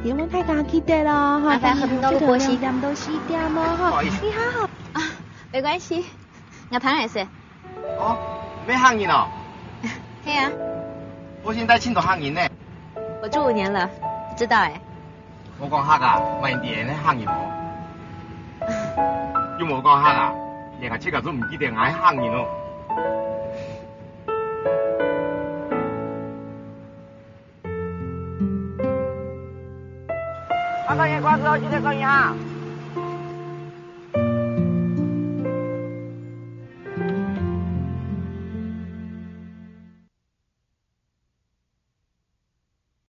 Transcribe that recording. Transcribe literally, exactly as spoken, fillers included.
請問大家記得哦，哈，麻煩和平道路過去。等一下，七點到四點哦，哈。不好意思。你好。啊，沒關係，𠊎聽得識。哦，你係客人哦？係啊。我現在盡多客人呢。我住五年了，不知道欸。無講客啊，麼人知你係客人無？又無講客啊，連𠊎自家都毋記得𠊎係客人哦。 麻煩你掛號，記得刷一下。